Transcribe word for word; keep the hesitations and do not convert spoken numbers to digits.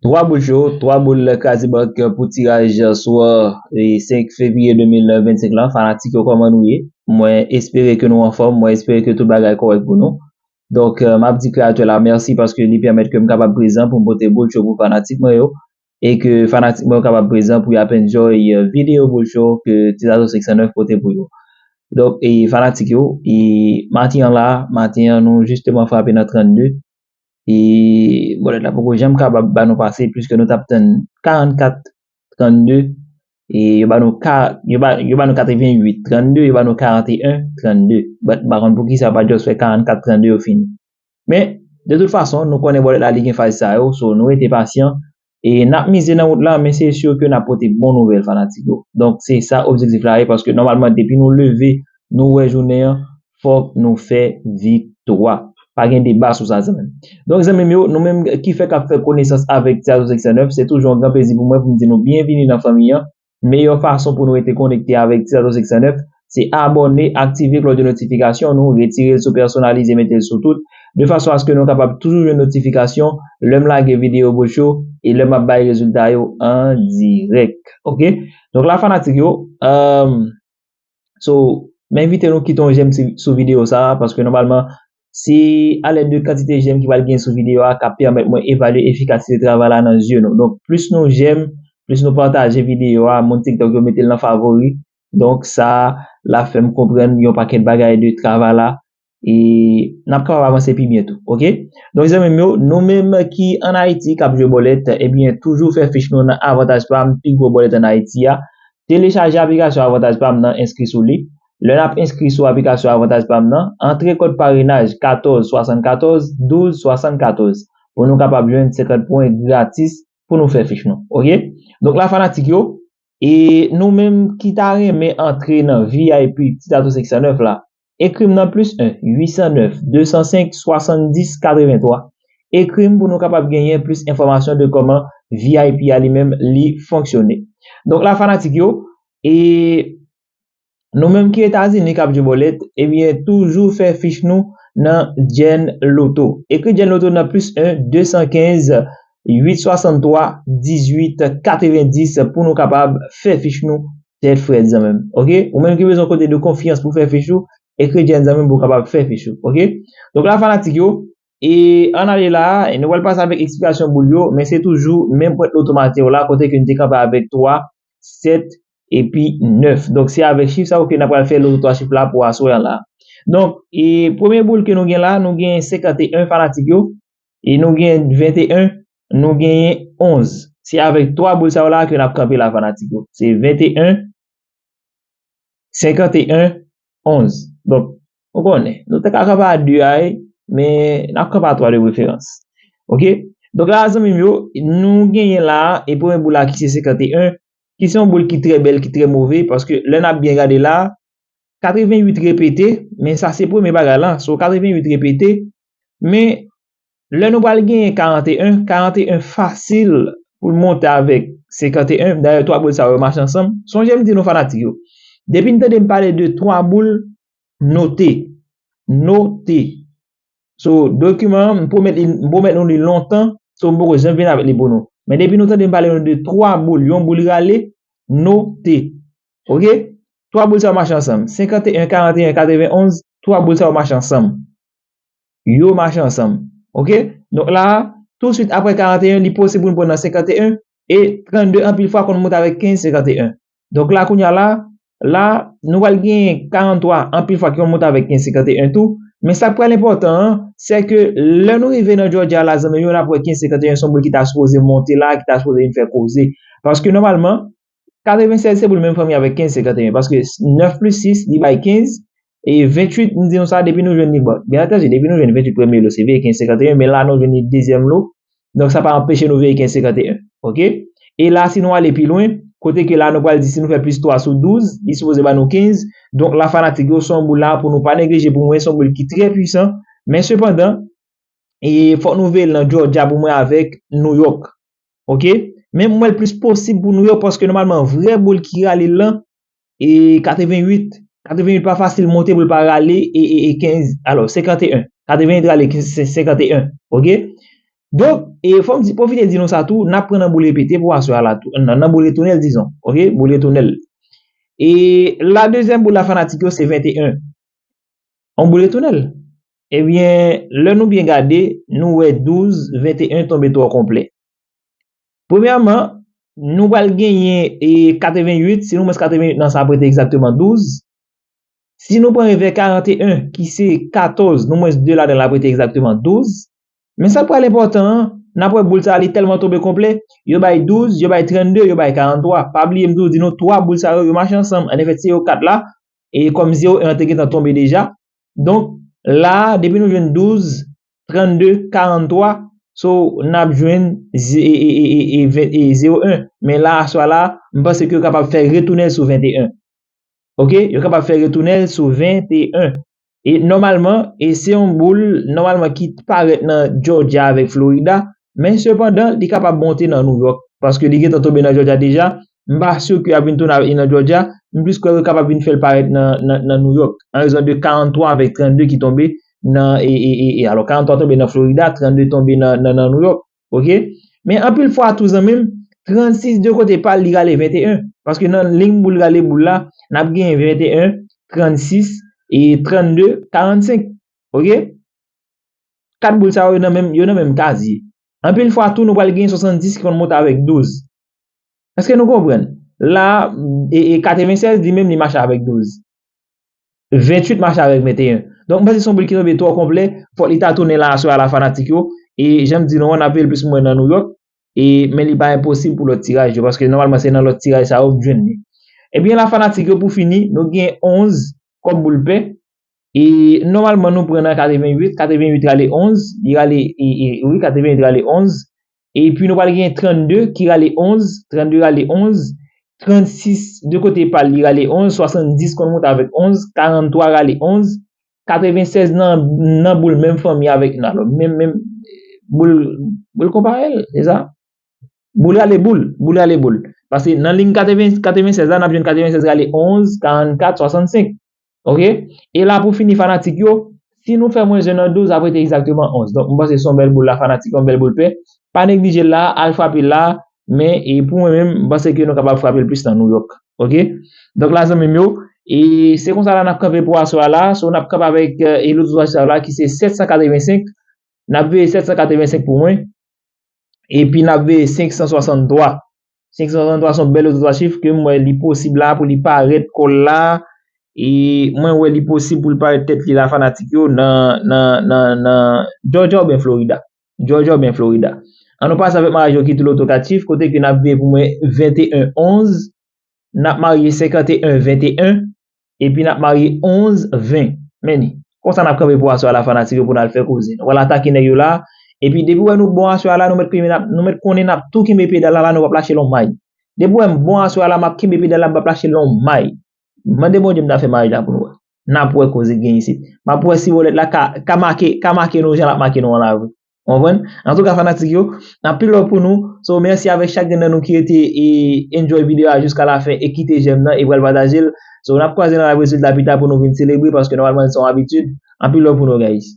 Twa boul cho, twa boul kraze bank pou tiraj swa senk fevriye de mil vennsenk lan. Fanatik yo, kòman nou ye? Mwen espere ke nou anfòm, mwen espere ke tout bagay kòrèk pou nou. Donk, euh, m ap di kreyatè la mèsi paske li pèmèt ke m kapab prezan pou m pote boul cho pou fanatik mwen yo. E ke fanatik mwen yo kapab prezan pou y ap enjoy, euh, videyo boul cho ke Ti Zazo senk san nèf pote pou yo. Donk, e fanatik yo, e maten an la, maten an nou jisteman frape nan trannde. E bòlèt la poko janm kapab ba nou pase, piske nou t ap tann karannkat trannde, e yo ba nou ka, yo ba, yo ba nou katrevenwit trannde, yo ba nou karanteyen trannde. But m pa konn poukisa yo pa just fè karannkat trannde yo fini. Men, de tout fason, nou konnen bòlèt la li gen faz sa yo, so nou rete pasyan, e n ap mize nan wout la, men se si ke n ap pote bon nouvèl fanatik yo. Donk, se sa objektif la ye, paske nòmalman, depi nou leve, nou wè jounen an, fòk nou fè viktwa. Pa gen deba sou sa, zanmi m. Donk, zanmi m yo, nou menm ki fèk ap fè konesans avèk Ti Zazo senk san nèf, se toujou yon gran plezi pou mwen pou m di nou byenvini nan fanmi an. Meyè fason pou nou rete konekte avèk Ti Zazo senk san nèf, se abòne, aktive klòch de notifikasyon nou, retire l sou pèsonalize, mete l sou tout, de fason aske nou kapab toujou jwenn notifikasyon lè m lage videyo boul cho e lè m ap bay rezilta yo an dirèk. Oke? Donk la, fanatik yo, um, so, m envite nou kite yon jèm sou, sou videyo sa a, paske nòmalman, se alèd de kantite jèm ki pral gen sou videyo a k ap pèmèt mwen evalye efikasite travay la nan zye nou. Donk, plis nou jèm, plis nou pataje videyo a, moun TikTok yo mete l nan favori. Donk, sa l ap fè m konprann yon pakèt bagay de travay la, e n ap kapab avanse pi byen tou, oke? Donk, zanmi m yo, nou menm ki ann Ayiti, k ap jwe bòlèt, ebyen, toujou fè fich nou nan Avantaj Pam, pi gwo bòlèt ann Ayiti a. Telechaje aplikasyon Avantaj Pam nan, enskri sou li. Lè n ap enskri sou aplikasyon Avantaj Pam nan, antre kòd parenaj katòz swasannkatòz douz swasannkatòz pou nou kapab jwenn senkant pwen gratis pou nou fè fich nou. Oke? Donk la, fanatik yo, e nou menm ki ta renmen antre nan V I P Ti Zazo senk san nèf la, ekri m nan plis en uit san nèf de san senk swasanndis katrevenntwa. Ekri m pou nou kapab genyen plis enfòmasyon de kòman V I P a li menm li fonksyone. Donk la, fanatik yo, e nou menm ki Etazini k ap jwe bòlèt, ebyen, toujou fè fich nou nan Gen Loto. Ekri Gen Loto nan plis en de san kenz uit swasanntwa dizuit katrevendis pou nou kapab fè fich nou tèt frèt, zanmi m. Oke? Ou menm ki bezwen kote de konfyans pou fè fich ou, ekri Gen, zanmi m, pou w kapab fè fich ou. Oke? Donk la, fanatik yo, e ann ale la, e nou pral pase avèk eksplikasyon boul yo, men se toujou menm pwent loto maten yo la, kote ke n te kanpe avèk twa, sèt, epi nèf. Donk, se avèk chif sa yo ke n ap pral fè loto twa chif la pou aswè an la. Donk, e premye boul ke nou gen la, nou gen senkanteyen, fanatik yo, e nou gen venteyen, nou genyen onz. Se avèk twa boul sa yo la ke n ap kanpe la, fanatik yo. Se venteyen, senkanteyen, onz. Donk, ou konnen, nou te ka kanpe a de a, men n ap kanpe a twa de preferans. Oke? Donk la, zanmi m yo, nou genyen la, e premye boul la ki se senkanteyen, ki se yon boul ki trè bèl, ki trè move, paske lè n ap byen gade la, katrevenwit repete, men sa se premye bagay la. So, katrevenwit repete, men lè nou pral genyen karanteyen, karanteyen fasil pou l monte avèk senkanteyen. Dayè, twa boul sa yo mache ansanm. Sonje m di nou, fanatik yo, depi n tande m pale de twa boul, note. Note. So, dokiman an, m pwomèt li, m pwomèt nou li lontan, so m poko janm vin avèk li pou nou. Men depi nou tande m pale nou de twa boul, yon boul rale, note. Oke? Twa boul sa yo mache ansanm. Senkanteyen, karanteyen, katrevenonz, twa boul sa yo mache ansanm. Yo mache ansanm. Oke? Donk la, touswit apre karanteyen, li posib pou n pran nan senkanteyen, e trannde anpil fwa konn monte avèk kenz senkanteyen. Donk la, kounye a la, la, nou pral gen karanntwa anpil fwa ki konn monte avèk kenz senkanteyen tou. Men sa k pral enpòtan an, se ke lè nou rive nan Georgia la, zanmi yo, n ap wè kenz senkanteyen se yon boul ki ta sipoze monte la, ki ta sipoze vin fè koze. Paske nòmalman, katrevensèz se boul menm fanmi avèk kenz senkanteyen. Paske nèf plis sis, li bay kenz, e venntuit, m di nou sa, depi nou jwenn li, bon, byen antandi, depi nou jwenn venntuit premye lo, se veye kenz senkanteyen, men la nou jwenn li dezyèm lo, donk sa pa anpeche nou veye kenz senkanteyen, oke? E la, si nou ale pi lwen, kote ke la nou pral di, si nou fè plis twa sou douz, li sipoze ba nou kenz. Donk la, fanatik yo, se yon boul la pou nou pa neglije, pou mwen, se yon boul ki trè pwisan, men sepandan, e fòk nou veye l nan Georgia pou mwen avèk New York. Oke? Men m wè l plis posib pou New York, paske nòmalman, vrè boul ki rale l lan, e katrevenwit, katrevenwit pa fasil monte pou l pa rale, e, e, e kenz, alò, senkanteyen. Katrevenwit rale kenz, se senkanteyen. Oke? Donk, e fò m di, pwofite di nou sa tou, n ap pran nan boul repete pou aswè a la tou. Nan, nan boul retounèl, dizon. Ok? Boul retounèl. E la dezyèm boul la fanatik yo, se venteyen. On boul retounèl. Ebyen, lè nou byen gade, nou wè douz, venteyen tonbe twò konplè. Premyèman, nou pral genyen e katreventuit, si nou mwens katreventuit nan sa ap rete egzakteman douz. Si nou pran revè karanteyen, ki se katòz, nou mwens de ladan l ap rete egzakteman douz. Men sa k pral enpòtan an, n ap wè boul sa a li tèlman tonbe konplè, yo bay douz, yo bay trannde, yo bay karanntwa. Pa bliye m toujou di nou twa boul sa yo, yo mache ansanm. An efèt, se yo kat la, e kòm zewo en an te gentan tonbe deja. Donk, la a, depi nou jwenn douz, trannde, karanntwa, so, n ap jwenn ze- e- e- e- e- e- ven- e zewo en. Men la, aswè a la, m panse ke yo kapab fè retounen l sou venteyen. Ok? Yo kapab fè retounen l sou venteyen. E nòmalman, e se yon boul, nòmalman, ki parèt nan Georgia avèk Florida, men sepandan, li kapab monte nan New York, paske li gentan tonbe nan Georgia deja. M pa si ke y ap vin tounen avèk li nan Georgia, m plis kwè yo kapab vin fè l parèt nan, nan, nan New York, an rezon de karanntwa avèk trannde ki tonbe nan, e, e, e, e, alò, karanntwa tonbe nan Florida, trannde tonbe nan, nan, nan New York, ok? Men anpil fwa tou, zanmi m, trannsis de kote pa l, li rale venteyen, paske nan liy boul rale boul la, n ap genyen venteyen, trannsis, e trannde, karannsenk, ok? Kat boul sa yo, yo nan menm, yo nan menm kazye. Anpil fwa tou, nou pral gen swasanndis ki konn monte avèk douz. Èske nou konprann? La, e, e katrevensèz, li menm, li mache avèk douz. Ventuit mache avèk venteyen. Donk, m panse se yon boul ki tonbe twò konplè. Fòk li ta tounen la aswè a la fanatik yo. E jan m di nou an, n ap veye l plis mwen nan New York. E, men li pa enposib pou lòt tiraj yo, paske nòmalman se nan lòt tiraj sa yo w jwenn li. Ebyen, la fanatik yo, pou fini, nou gen onz kòb boul pè. E nòmalman, nou pran nan katreventuit, katreventuit rale onz, li rale, e, e, wi, katreventuit rale onz. Epi nou pral gen trannde ki rale onz, trannde rale onz, trannsis de kote pa l, li rale onz, swasanndis konn monte avèk onz, karanntwa rale onz, katrevensèz nan, nan boul menm fanmi avèk, nan, alò, menm, menm, boul, boul konparèl, se sa? Boul rale boul, boul rale boul. Paske nan liy katreven, katrevensèz la, n ap jwenn katrevensèz rale onz, karannkat, swasannsenk. Ok? E la pou fini fanatik yo, si nou fè mwens en nan douz, ap rete egzakteman onz. Donk, m panse se yon bèl boul la fanatik, yon bèl boul pè. Pa neglije l la, al frape l la, men e pou mwen menm, m panse ke nou kapab frape l plis nan New York. Ok? Donk la, zanmi m yo, e se konsa la n ap kanpe pou aswè a la. So, n ap kanpe avèk, e, e loto sa la ki se sèt san katrevensenk. N ap veye sèt san katrevensenk pou mwen. Epi n ap veye senk san swasanntwa. Senk san swasanntwa se yon bèl loto twa chif ke m wè li posib la pou li parèt kòl la. E mwen wè li posib pou l parèt tèt li la fanatik yo nan, nan, nan, nan Georgia oubyen Florida. Georgia oubyen Florida. An nou pase avèk maraj yo ki tou loto kat chif, kote ke n ap veye pou mwen venteyen onz, n ap marye senkanteyen venteyen, epi n ap marye onz ven. Men ni. Konsa n ap kanpe pou aswè a la fanatik yo pou n al fè koze. Nou pral atake nèg yo la. Epi depi w wè nou bon aswè a la, nou mèt konnen n ap, nou mèt konnen n ap tou kenbe pedal la, la nou p ap lache l on may. Depi w wè m bon aswè a la, m ap kenbe pedal la, m p ap lache l on may. Mande Bondye m ta fè maraj la pou nou wè. N ap wè koze k gen isit. M ap wè si bòlèt la ka, ka make, ka make nou jan l ap make nou an lari. Ou konprann? Antouka, fanatik yo, anpil love pou nou. So, mèsi avèk chak grenn nan nou ki rete e enjoy videyo a jiska lafen e kite j'aime nan e pral pataje l. So, n ap kwaze nan la rezilta pita pou nou vin selebre paske nòmalman se yon abitid. Anpil love pou nou, guys.